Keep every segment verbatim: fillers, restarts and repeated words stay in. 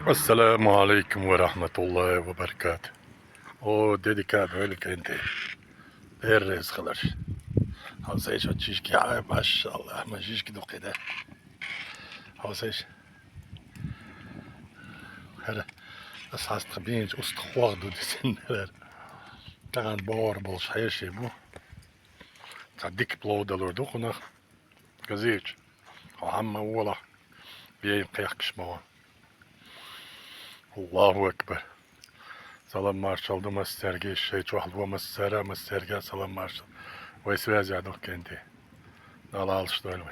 Ассаламу алейкум ва рахматуллахи ва баракату. О, дедика бёлкенте. Перрез хилар. Хавсайш чишки, ай, машалла, ма чишки дукъида. Хавсайш. Хара, ас хаста бинч уст хвагду дисин. Таган бор бол шайши бу. Цадик плодалур духунах. Газич. Хамма ула. Бей кехкш бо. Аллаху акбар. Салам маршал ду массерге, шей чохлу массера, массерге салам маршал. Вай связь адох кенди. Далал, что ли?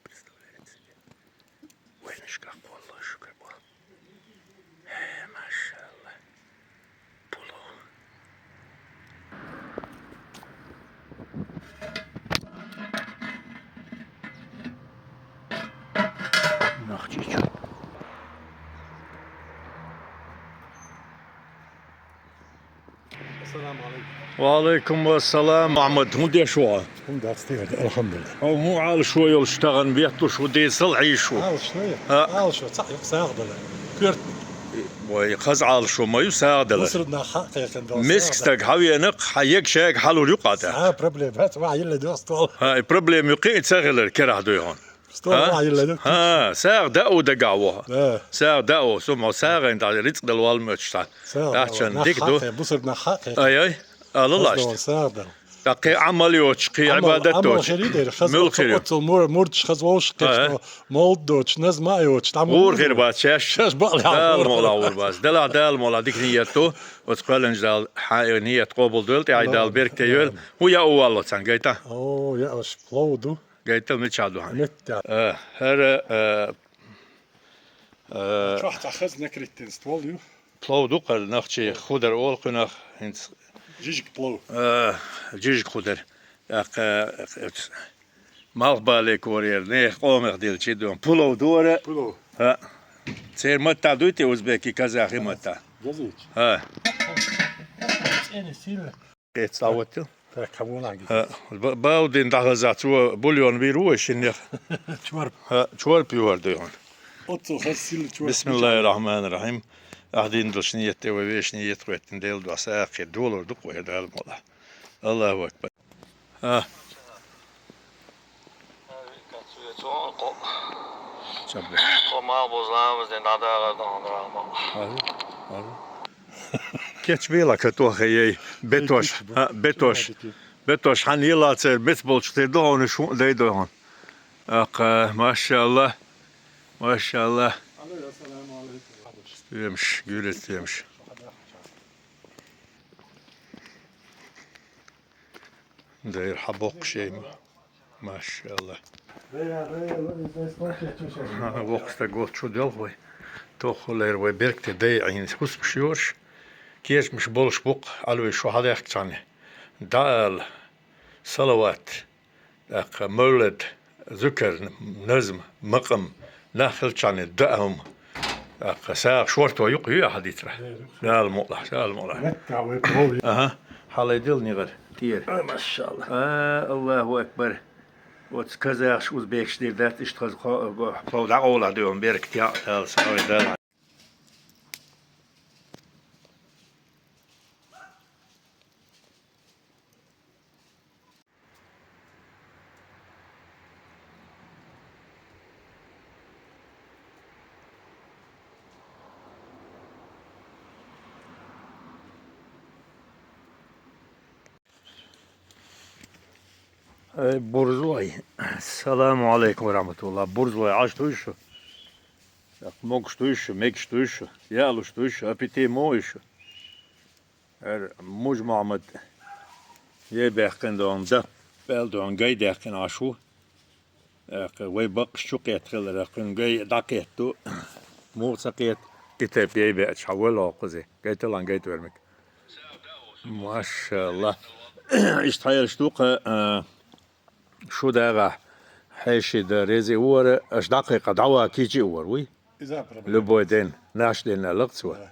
Представляете себе? Войнушка, Аллах шукр, бо. Э, машалла. Пулу. Нахчичу. Ассаламу алейкум. Ва алейкум ассалам, Мухаммад. ХӀун деш ву? ХӀун дац, тӀехь, алхамдулиллах. Хьо хӀун Ӏалашо йолуш тахана ветталуш ву, дезал Ӏийш ву? Ӏалашо ю? А. Ӏалашо, цхьаъ юкъа сагӀа дала. Коьртаниг. Вай, хаза Ӏалашо ма ю, сагӀа дала. Бусурба нах хьа кхайкхина долу. Миска сагӀа дала. Стаг хьавеана-кх, хьан ег шайга хьалур ю-кх ада. А, проблема бац, ва хьайилла доху стол. ХӀа, и проблема юкъа и ца хилар, керахь дуй хьуна. Стол ма хьайилла ду. ХӀа, сагӀа дао дагахь ву. Да. СагӀа дао, со ма сагӀина дӀа рицкъ дала вал моьттуш цхьа. СагӀа дао. Ахчан дика ду. Нах хьакхе, бусурба нах хьакхе. Ай, ай, алла лаьшта. СагӀа дала. ТӀаккха Ӏамал йоцуш, кхин Ӏибадат доцуш. Муьлхир ю? Оццул мур-, мурдаш хаза вовшах кхеташ, молд доцуш, назма а йоцуш, тӀам гӀур хир бац шаьш. Шаьш бакъ лаьхьа. Дала мукъ лахь гӀур бац. Делахь Дала мукъ лахь, дика ниет ду. Оцу кхоьллинчу Дала хьан ниет къобал дойла, тӀаьхьа Дала беркате йойла. ХӀун яа валло царна, гайта? О, яа аш плов ду. Гайтал мичахь ду хьан? Меттехь. Э, хӀара, э, э, чохь цхьа хаза накрыттина ствол ю. Плов ду кхара, нохчий худар олу кхунах, хӀинца. Жижиг плов. Э, жижиг худар. ТӀаккха, э, малхбале корера, нехан къомах дилчи ду. Пулов дора. Пулов. ХӀа. Церан маттахь дуй те узбеки, казахи маттахь? Газич. ХӀа. ЦӀена сила. Кхетта схьавотту? Так, кавунахь гита. ХӀа, ба-, Баудин дӀахаза, цо бульон вийр ву вай шиннех. Чорпа. ХӀа, чорпа юхар дуй хьуна. Оццул хаза сила чорпа. Бисмиллахир-рахманир-рахим. Ахь дина долуш ниет тӀе вай вешан ниет хӀоьттина Дела дуьхьа сагӀа кхетта долур ду-кх вай Дала мукъ лахь. Аллаху акбар. ХӀа. Чаббе. Кхо мал буза ламаз дина дӀадагӀар ду хьуна, Рахьман. Ага, ага. Кечбела катохе ей, бетош, а, бетош. Бетош хьан йила цер мец болчу тера ду хьуна, шу дай ду хьуна. Акха, машалла, машалла. Стоьмаш, гуьлет стоьмаш. Дайра хьан боккхуш ей ма. Машалла. Воккха стаг волчу делха вай. Тоххулера вай беркате дай Ӏийна хӀусамаш йоруш, кечамаш болуш бу-кх, Ӏалвай шу хьалаьхкачхьана. ДӀаала, салават, тӀаккха мовлад, зукар, назм, макъам, нах хилчхьана даьа хӀума. ТӀаккха сагӀа шорто юкъа ю ахьа дитра. Дала мукъ лахь, Дала мукъ лахь. Аха, хьалайдила нигӀар тӀера. Ай, машалла. А, Аллаху акбар. Оцу казахаш, узбекаш дийр дац, иштта хаза кхо-, го-, плов дӀакъовлахь дуьйхьун беркате яа, Дала сагӀа Дала. Ай, бурзой. Саламу алейкум ва рахматуллах. Бурзой, Ӏаш дуй шу? Могуш дуй шу, мегаш дуй шу, яалуш дуй шу, аппетит ма вуй шу? ХӀара Муж-Мохьмад ей баьккхина дохьун, дап аьлла дохьун, гай даьккхина Ӏаш ву. ТӀаккха вай баккхаш чу кхетта хилар, кхуьнан гай дӀакхетта. Муха ца кхетта, и тайпа ей беача, хьан валло кхуза. Гайталан гайта вермиг. Машалла. Иштта хьаерш ду-кха, а, шу дагӀахь, хьеший дан рези а вара, аша дӀакхайкха дӀаван кийча а вара, вуй? Иза проблема. Любой день, наш день, аьлла-кх цо. Да.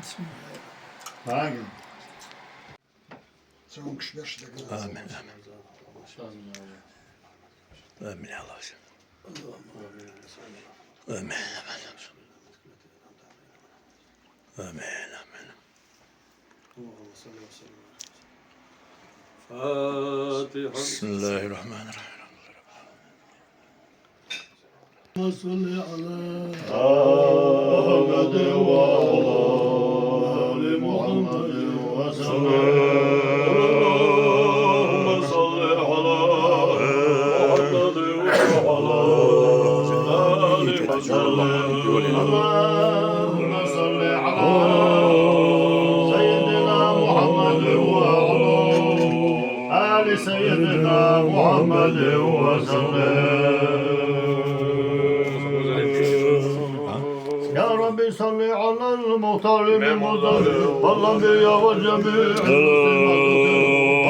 Bismillah. Hangi? Sen on kişi beş dakika. Amin, amin. Amin, ya Allah. Amin, amin. Amin, amin. Fatiha. بسم الله الرحمن الرحيم. اللهم صل على محمد وعلى آل محمد وسلم. اللهم صل على محمد وعلى آل محمد. على المختار من مزار والأنبياء والجميع المسلمين.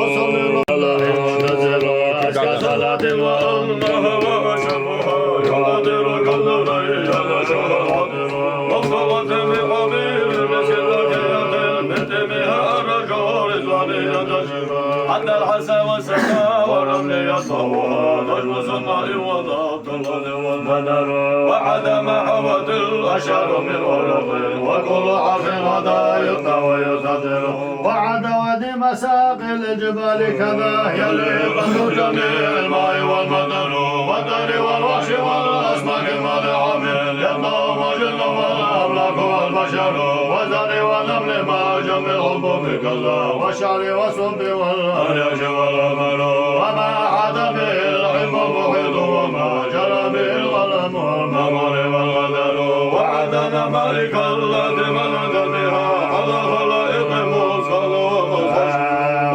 وصلى الله عليه وسلم. أزكى صلاة وأمها وأشرفها ينادر كالنبي على شهر الحضر. وصلت بحبيب مسك الزكية من دمها أرجو رضوانية الشفاء. حتى الحسى والسكى والرمل يطلبها نجم السماء وضاء الأرض والمدر. وعدا ما حوت الأشجار من ورق وكل حرف غدا يقطع ويصدر. وعدا وادي مساقي للجبال كذا يليه قدر جميع الماء والمطر. والدر والوحش والأسماك المالحة من يطلع مجن والأملاك والبشر. والزرع والنمل ما جمع الحب بكذا والشعر والصوف والأرياش والأمل. وما أحاط به العلم المحيط وما جرى به القلم والمغرب والغزل. وعدنا مالك الذي ملك بها على خلائق مثقل ومثقل.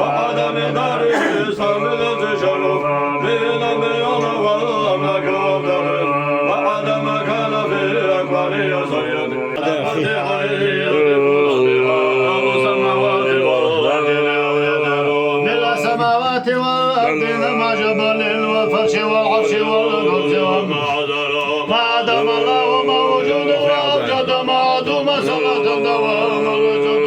وعد مقداره سامي الذي شرف به الأنبياء والأملاك والدهر. وعد ما كان في أكوان يا سيدي. الفاتحة يدخل بها أهل السماوات والأرض لا يزالون. ملء السماوات والأرض مع جبل والفرش والعرش والكرسي وما عدا ما عدم الله موجود وأوجد ما عدم صلاة دوام الوجود.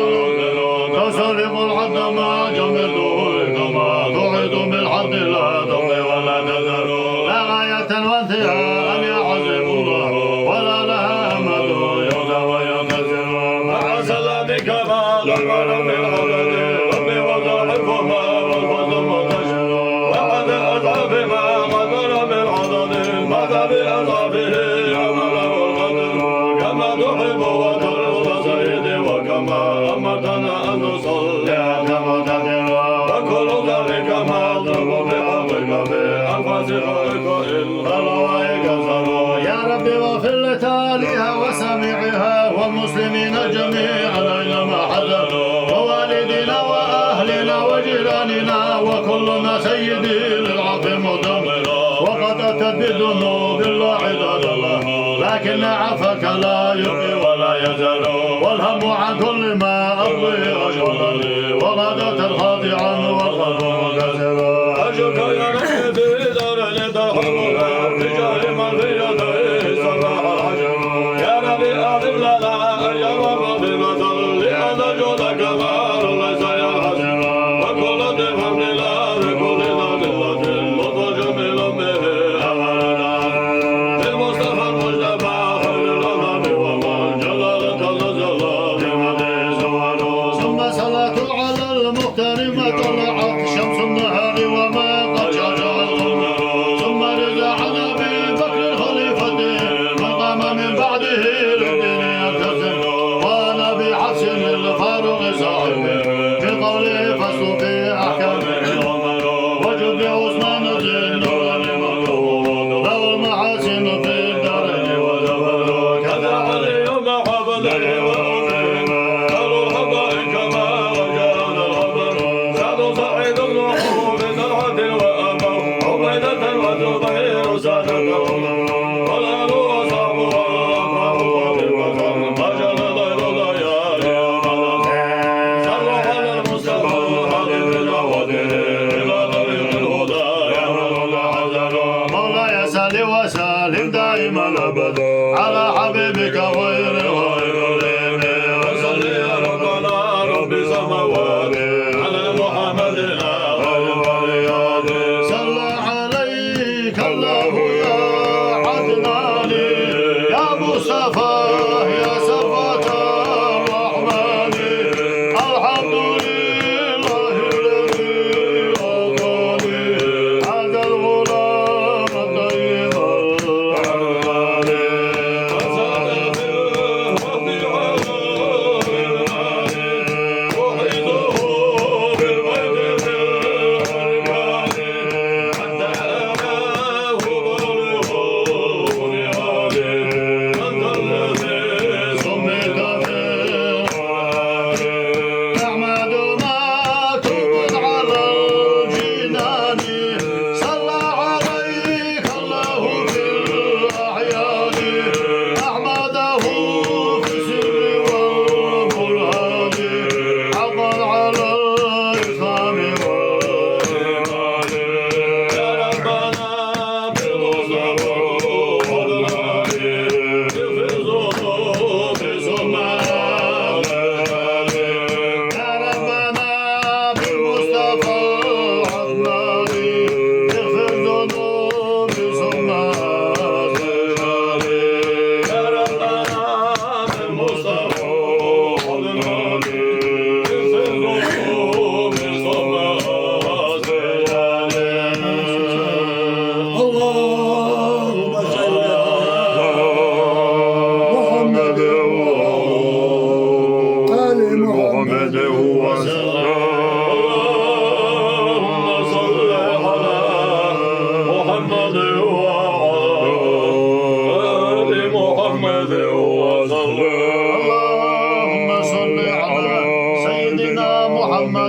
تسرق الحد مع جمع الظهور كما توعد بالحد لا تضل ولا تزل. لا غاية وانتهاء يعظم الله ولا لها أمد يرجى وينتظر. مع سلامك ما ظهر من عدد ربي وضاعفها والفضل منتشر. وعد أضعاف ما قدر من عدد ماذا بأضعافه يعمل القدر. كما تحب وترضى سيدي وكما أمرتنا أن نصلي أنت مقتدر. وكل ذلك مطلوب بحقك في أنفاس خلقك إن ضلوا وإن كسروا. يا رب اغفر لتاليها وسامعها والمسلمين جميعا أينما حضروا. ووالدينا وأهلنا وجيراننا وكلنا سيدي للعفو مضمر. وقد أتت بالذنوب الله عباد الله. لكن عفاك لا يبقي ولا يزال. والهم عن كل ما أقضي أشغلني. وغداة خاضعا والقلب منكسر. أرجوك يا رب في دار ترحمنا بجاه من في يديه صلاح الحجر. يا رب أعظم لنا أيام فاضلة لأن جودك بحر ليس ينحصر. وكل بحمد الله بكل ذات لطف جميل به أمرنا. بالمصطفى المجتبى خير الأنام ومن جلالة نزل بمدحه سوره. ثم صلاة على المختار ما طلعت شمس النهار وما قد شرق.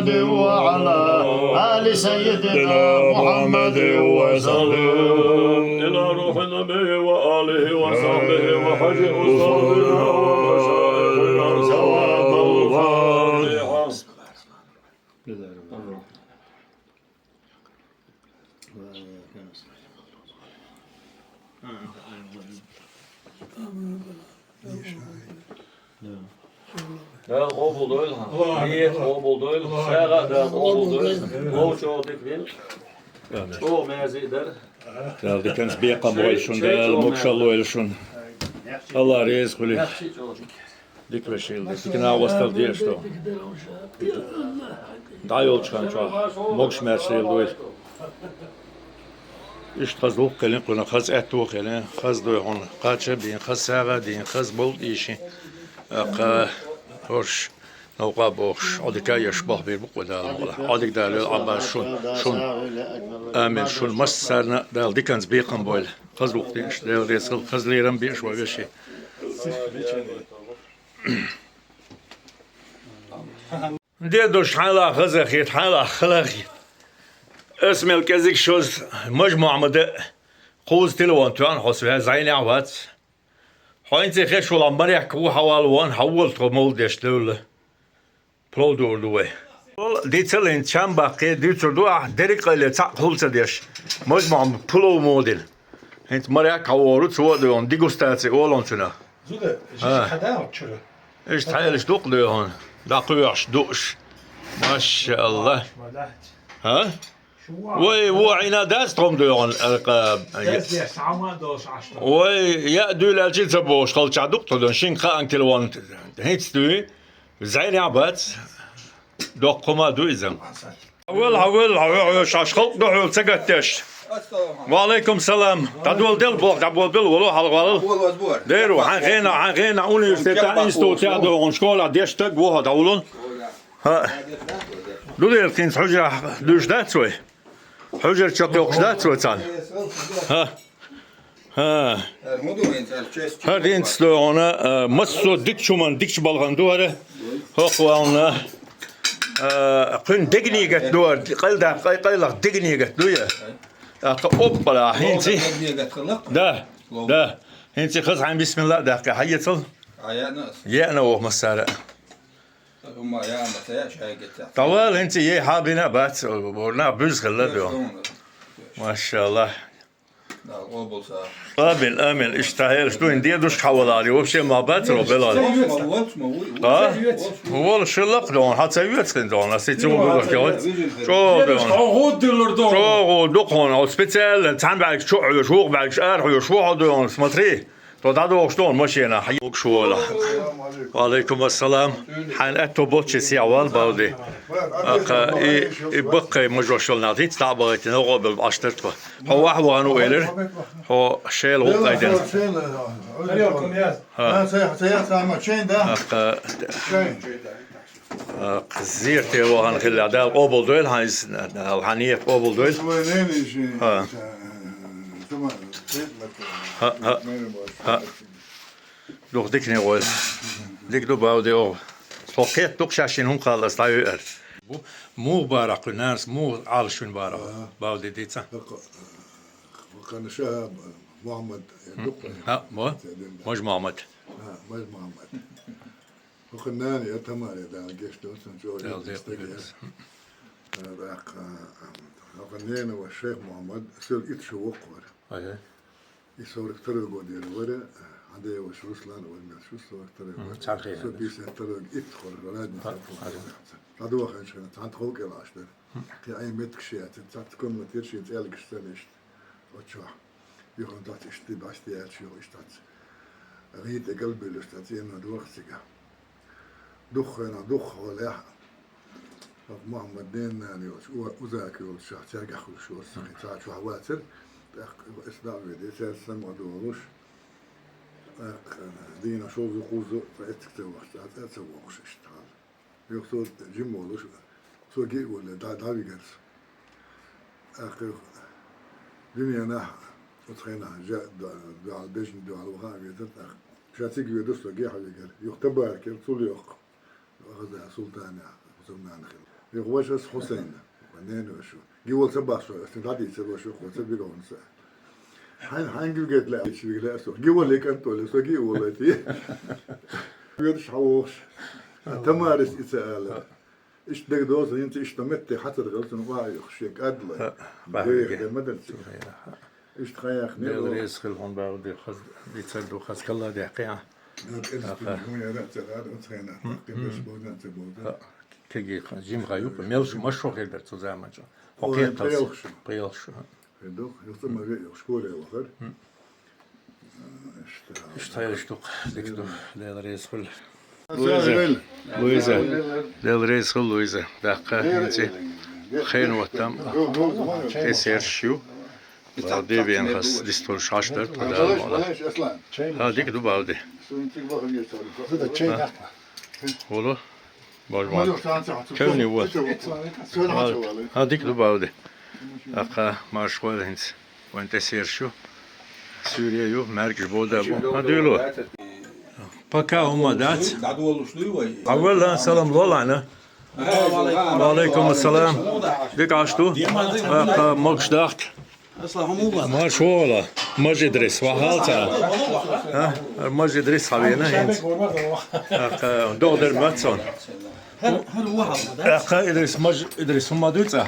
وعلى آل سيدنا محمد وسلم. إلى روح النبي وآله وصحبه وحج أسرتنا ومشايخنا ثواب الفاتحة. Дала къобал дойла хьан. Нийят къобал дойла. Сагӏа Дала къобал дойла. Лов чӏогӏа дика дин. Чӏогӏа мерза дар. Дала диканца бекхам бойла шун, Дала могушалла лойла шун. Аллах реза хуьлийла. Дика вешийла, дика нагӏвастал деш ду. ДӀайолчу хан чохь могуш-маьрша лела дуйла. Иштта хаза вукху кхелин кхуьнан, хаза аьтту кхелин, хаза дуй хьуна, кхача а бийна, хаза сагӀа а дийна, хаза болу ийши, кха хӀорш, новкъа а бохуш, Ӏодика а еш боху бийр бу-кх вай Дала мукъалахь. Ӏодика Дала йойла Ӏаббас шун, шун. Амин. Шун массарна а Дала диканца бекхам бойла. Хаза вукху дийна, Дела реза хила, хаза лерам беш вай веший. Дедуш, хьайла хаза хета, хьайла хала хета. Ас мел кӀезиг шозза Мажа-Мохьмада кхузза телефон тоьхна, хьо связь, зӀенехь вац. ХӀинца хеш волу марехк ву хьавалван, хьавола тхо мовлид деш девлла. Плов дуур ду вай. Дицал хӀинца чам баккхий, дуьйцур ду ахь, дерриг а къайле цхьаъ хуьлу ца деш. Мажа-Мохьмада плов муха дина. ХӀинца марехк хьавогӀур ву, цо а дуьйхьна, дегустаци олу цунах. Зуда, иштта хьан да оцу чуьра? Иштта хьелаш дукха дуй хьуна, дӀакхоьхьуш, дууш. Машаалла. ХӀа? Вай, вон Ӏийна дац тхо-м дуй хьуна, аркъа. Вай, яа дуьйла аьлча а ца бохуш, халчахь дукха тхо дуй хьуна, шинга хаан килван хӀинца дуй, зӀенехь бац, доккха хӀума ду иза. Хьавел, хьавел, хьо, хьо, хьо, шаьш халкъ ду хьоьга ца гатдеш. Ва алейкум салам. ДӀадоладелла боху, дӀаболабелла, воло, хьалхавалал. Дера ву, хьайн хенахь, хьайн хенахь университетехь, институтехь а догӀун, школахь деш стаг ву хьо, дӀавулун. ХӀаъ. Ду дера кхинца хьуьжарахь дуьйш дац вай? Хьуьжар чекхйоккхуш дац вай царна? ХӀа? ХӀа. ХӀара хӀун ду хӀинца, хӀара честь? ХӀара хӀинца ду хьуна, а, массо а дикачу хӀуманна дикачу балхана ду хӀара. ХӀокху вална, а, кхуьнан дегнигат ду хӀара, къайладаккха, къай-, къайлаха дегнигат ду я. ТӀаккха оппала, хӀинца. Да, да. ХӀинца хаза хьайн бисмилла а даьккхи, хьаэцал. Еана воху массара а. ДӀавала, хӀинца ей хьабина а бац, бора нах буьза хилла ду. Машаалла. Амин, амин. Иштта хьелаш ду, хӀинца дедушка хьавалале, вообще ма бацаро белале. А? Вола ши лакха догӀун, хьан ца йоьцу хин догӀун, аса ца вогӀу догӀун. ЧӀогӀа догӀун. ЧӀогӀа дукха хьуна, хьо специально, цхьана бӀаьргаш чу а хьоьжуш, вукху бӀаьргаш ара хьоьжуш, ву хьо догӀун, смотри. Тхо дӀадохуш догӀун машена, хьан йогуш вола. Ва алейкум ассалам. Хьайн аьтто боцчу сехьа вал, Бауди. Аха, и, и баккхай мажош йолу нах, хӀинца дӀа а бахийтина, гӀо а белла Ӏаш дара тхо. Хьо ваха вахана ву элира, хьо шайла гӀуллакх айдина. Тарелка ма яц. ХӀа. Ца яц, ца яц, ма чайн, да? Аха. Чайн. Аха, зерате вахана хилла, Дала къобал дойла хьан иза, Дала хьан ният къобал дойла. Вай ненан шен, ХӀа. Ца, ца ма, ца ма, ХӀа, хӀа. Ненан баш. ХӀа. Дукха дикане гӀойла. Дика ду, Бауди, оха. Со кхетта дукха шаьш шина хӀума кхаллас дӀайоьар. Бу-, муха бара кхуьнан нанас, муха Ӏалашвина бара? ХӀа. Бауди дийца. ХӀа, кхана ша Мохьмад, я дукха. ХӀа, мо? Мажа Мохьмад. ХӀа, Мажа Мохьмад. ХӀокху нана я Тамара, Дала гечдойла цунна, чӀогӀа Дала дика стаг яра. ТӀаккха, хӀокху ненан ваша Шайх Мохьмад, соьга итт шо воккха вара. Ага. И сорок второй годера вара, хьан ден ваша Руслан вара, мел шу сорок второй вара. Цхьана хенахь. Со пятьдесят второй итт хӀора, радица. ДӀадоханчу хенахь, цхьана тхов кӀел Ӏаш дара. Кхин Ӏен меттигаш яцара, цхьацца комнатера шен цӀелгаш ца нешта. Оцу чохь. Юха дац иштта бац, яьлча юха иштта дац. ГӀин тӀе галбевллаш дац, цӀена доху цига. Дукха хенахь, дукха хьолехь, хӀокху Мохьмад ненан нана йолчу, у-, Узака йолчу шах цергахь хуьлуш йолчу сахе цхьа чохь вацара, тӀаккха иза дӀа а веде, цаьрца самукъа долуш, тӀаккха дийнахь шовзткъа кхузза цкъа эцциг ца вахча, цкъа а ца воккхуш иштта хьал. Юха цо жима волуш, цо гиъ волле, дӀа-, дӀавигара со. ТӀаккха юха дуьненахь, оцу хенахь жа-, ду-, дуьхьал, бежана дуьхьал ваха а везара тӀаккха. Ша цига ведуш со гихьа вигара. Юха Табарак яра, цул йоккха. Хаза Султанехь, цуьнан нана хилла. Юха вашас Хьусайн. Нена вашу. Гивал ца бахшу, ас дӀадийцар вашу, хӀу ца бигавна са. Хьайн, хьайн гивгет ле, ачи вигле асу. Гивал и кӀантӀоле, со ги улати. Ведаш хьавохш. Тамарис ица ала. Ишт дег доза, инца ишт метте хатар галцун ва юх, шек адла. Бахри. Дех де мадарци. Ишт хаяхни. Дел рез хил хун багъди хаз, дицар ду хаз калла дехкия. Аха. Кеги жим хаюк, мелш машо хелбер цу заманча. Ой, Хокет тас. Пелш. Пелш. Дух, юхтама ве, школе вахар. Ишта. Ишта хайлаш дук, дик ду, Дел рез хил. Луиза. Луиза. Дел рез хил, Луиза. Дахка, инци. Хейн ваттам. Эсершу. Бавди вен хас дистол шаштар, падал мола. Ха, дик ду бавди. Зуда чей нахма. Оло. Бажман. Кевни вот. Ха, дик ду бавди. Аха, марш хвал хинц. Ван тесершу. Сүрия ю, мәргш бода бу. Ха, дюлу. Пока ума дац. Аввала салам лолана. Ва алейкум ассалам. Дик ашту. Аха, могш дахт. Марш вола. Маж Идрис, ва халца. А? Маж Идрис хавена хинц. Аха, догдер матсон. Аха, Идрис, маж Идрис, ума дуца.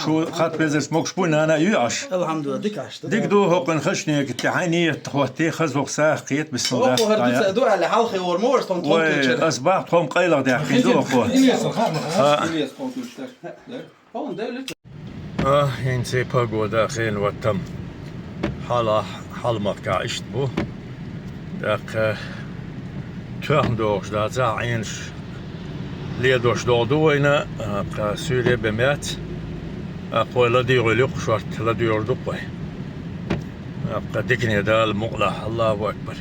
Шу хат безес могш буй нана ю аш. Алхамдулилла, дик аш. Дик ду хокъин хашни китти хайни хватти хаз вохса хиет бисмилла. Ой, ас бах тхом къайлах дяхин ду хо. А, хинци погода хин ваттам. Хьала, хьалматка ишт бу. Так, э, тхам дохш да, за, инш. Ледош догду вайна, а, ка Сүрия бемят. А, къой лади гъули къушварт, лади орду къой. А, ка дикне дал мукъла, Аллаху акбар.